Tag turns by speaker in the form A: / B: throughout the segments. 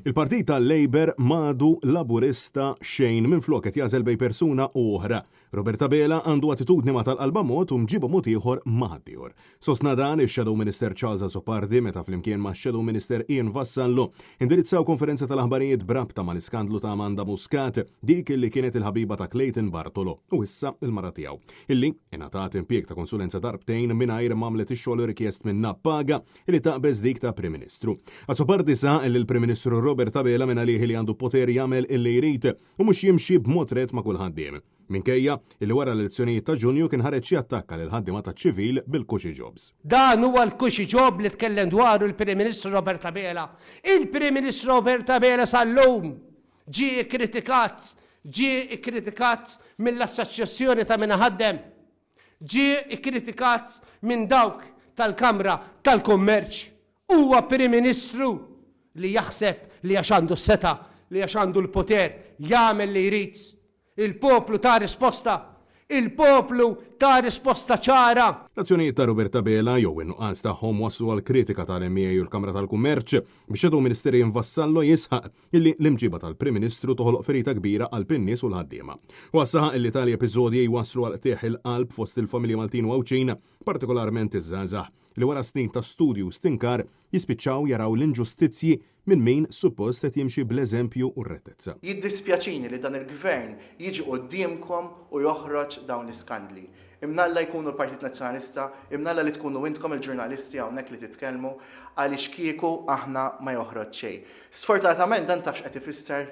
A: Il-Partit tal-Labour m'għadu Laburista xejn, minflok qed jagħżel bejn persuna u oħra. Robert Abela għandu attitudni ma' tal-qalba mod u mġiba mod ieħor ma' ħaddieħor. Sostna dan ix-Shadow Minister Charles Azzopardi meta flimkien max-Shadow Minister Ian Vassallo indirizzaw konferenza tal-aħbarijiet b'rabta mal-iskandlu ta' Amanda Muscat, dik illi kienet il-ħabiba ta' Clayton Bartolo u issa l-mara tiegħu, illi ingħatat impjieg ta' konsulenza darbtejn mingħajr m'għamlet ix-xogħol rikjest minnha b'paga li taqbeż dik ta' Prim Ministru. Azzopardi saħaq li l-Prim Ministru Robert Abela minn għalih li għandu poter jagħmel illi jrid u mhux jimxi b'mod rett ma' kull ħaddiem. Minkejja illi wara l-elezzjonijiet ta' Ġunju kien ħareġ jattakka lill-ħaddiema taċ-ċivil bil-cushy jobs.
B: Dan huwa l-cushy job li tkellem dwaru l-Prim Ministru Robert Abela. Il-Prim Ministru Robert Abela sal-lum ġie kkritikat, ġie kkritikat mill-Assoċjazzjoni ta' Min Iħaddem. Ġie kkritikat minn dawk tal-Kamra tal-Kummerċ. Huwa Prim Ministru li jaħseb li għax għandu s-setgħa, li għax għandu l-poter, jagħmel li jrid. Il-poplu ta risposta. Il-poplu ta risposta ċara.
A: L-azzjonijiet ta' Robert Abela jew in-nuqqas tagħhom wasslu għal kritika tal-MEA u l-Kamra tal-Kummerċ, bix-Shadow Minister Ian Vassallo jisħaq illi l-imġiba tal-Prim Ministru toħloq ferita kbira qalb in-nies u l-ħaddiema. Huwa saħaq illi tali episodji jwasslu għal qtigħ il-qalb fost il-familji Maltin u Għawdxin, partikolarment iż-żgħażagħ, li wara snin ta' studju u stinkar jispiċċaw jaraw l-inġustizzji minn min suppost qed jimxi bl-eżempju u r-rettezza.
C: Jiddispjaċini li dan il-Gvern jiġi quddiemkom u joħroġ dawn l-iskandli. Imnalla jkunu l-Partit Nazzjonalista, imnalla li tkunu intkom il-ġurnalisti hawnhekk li titkellmu, għaliex kieku aħna ma joħroġ xejn. Sfortunatament dan taf x'qed ifisser?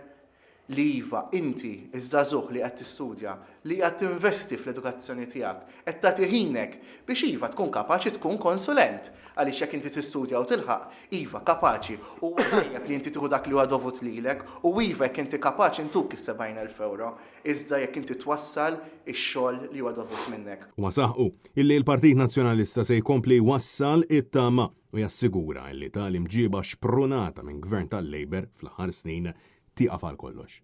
C: Li iva, inti, iż-żagħżugħ li qed tistudja, li qiegħed tinvesti fl-edukazzjoni tiegħek, qed tagħti ħinek biex iva tkun kapaċi tkun konsulent. Għaliex jekk inti tistudja u tilħaq, iva, kapaċi. U huwa tajjeb li inti tieħu dak li huwa dovut lilek u iva jekk inti kapaċi ntuk is-70,000 ewro. Iżda jekk inti twassal ix-xogħol li huwa dovut minnek.
A: Huma saħqu illi l-Partit Nazzjonalista se jkompli jwassal it-tama u jassigura illi tali mġiba xprunata minn Gvern tal-Labour fl-aħħar snin tieqaf għal kollox.